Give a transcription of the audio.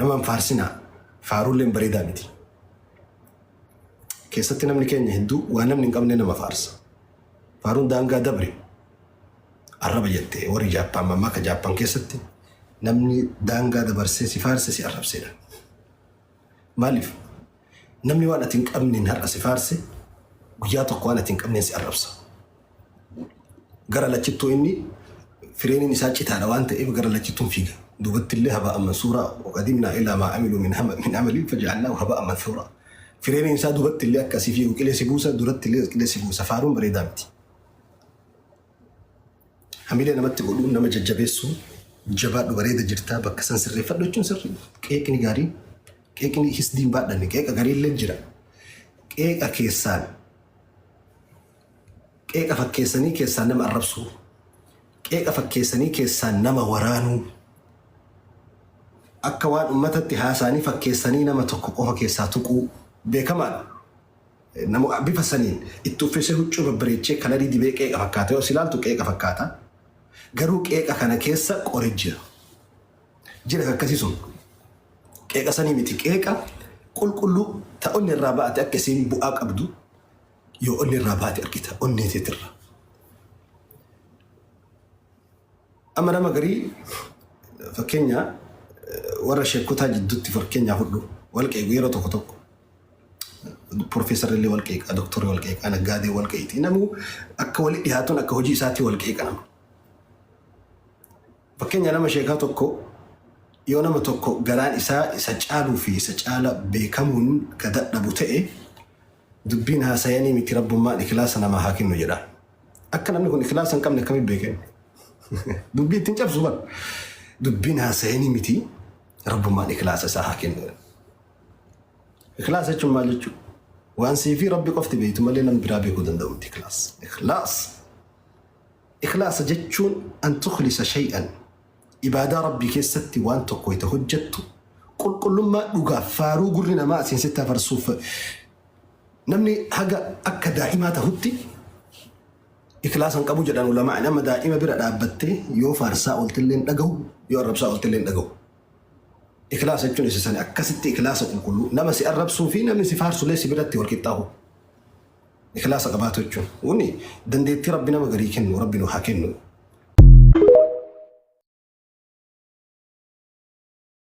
Nama hin faarsinaa. Faaruulleen bareedaa miti. Keessatti namni keenya hedduu waan namni hin qabne nama faarsa. Faaruun daangaa dabre arraba jette warri Jaappaan mammaaka Jaappaan keessatti namni daangaa dabarsee si faarse si arrabseedha. Maaliif? Namni waan ati hin qabneen har'a si faarse guyyaa tokko waan ati hin qabneen si arrabsa. Gara lachittuu inni fireeniin isaa citaadha waan ta'eef gara lachittuun fiiga. Duubatti illee haba'an mansuuraa waqadimnaa ilaa maa amiluu min min amalin faja'alnaahu haba'an mansuuraa. Fireeniin isaa duubatti illee akka asii fiigu qilee si buusa duratti illee qilee si buusa faaruun bareedaa miti. Hamilee namatti godhuun nama jajjabeessuun jabaadhu bareeda jirtaa bakka san sirreeffadhu jechuun sirrii qeeqni gaariin qeeqni hisdiin baadhanne qeeqa gariillee jira. Qeeqa keessaan Qeeqa fakkeessanii keessaan nama arrabsuu. Qeeqa fakkeessanii keessaan nama waraanuu. Akka waan ummatatti haasaanii fakkeessanii nama tokko qofa keessaa tuquu beekamaadha. Nama bifa saniin itti uffisee huccuu babbareechee kalarii dibee qeeqa fakkaata. Yoo si ilaaltu qeeqa fakkaata. Garuu qeeqa kana keessa qori jira. Jira kan akkasii sun. Qeeqa sanii miti. Qeeqa qulqulluu ta onni irraa ba'ate akka isiin bu'aa qabdu Yoo onni irraa baate argita onnee teetirra. Amma nama garii fakkeenya warra sheekotaa jidduutti fakkeenyaa fudhu wal qeequ yeroo tokko tokko. Profeesarri illee wal qeeqa, doktorri wal qeeqa, naggaadee wal qeeqti. Namuu akka wali dhiyaatuun akka hojii isaatii wal qeeqa nama. Fakkeenya nama sheekaa tokko yoo nama tokko garaan isaa isa caaluu fi isa caala beekamuun ka dadhabu ta'e Dubbiin haasayanii miti Rabbummaan ikhlaasa namaa haa kennu jedha. Akka namni kun ikhlaasa hin qabne akkamitti beeken? Dubbii ittiin cabsu bar. Dubbiin haasayanii miti Rabbummaan ikhlaasa isaa haa kennu jedha. Ikhlaasa jechuun maal jechuudha? Waan sii fi Rabbi qofti beektu malee namni biraa beekuu danda'u miti ikhlaas. Ikhlaas. Ikhlaasa jechuun an tukhlisa shay'an Ibaadaa Rabbii keessatti waan tokko wayta hojjattu qulqullummaa dhugaaf faaruu gurri namaa asiin sitti hafarsuuf namni haga akka daa'imaa tahutti ikhlaasa hin qabu jedhan ulamaa'in amma daa'ima bira dhaabbattee yoo faarsaa ooltellee hin dhagahu yoo arrabsaa ooltellee hin dhagahu. Ikhlaasa jechuun isa sani akkasitti ikhlaasa qulqulluu nama si arrabsuu fi namni si faarsullee si biratti wal qixxaahu. Ikhlaasa qabaatu jechuun. Kuni dandeettii Rabbi nama garii kennu Rabbi nu haa kennu.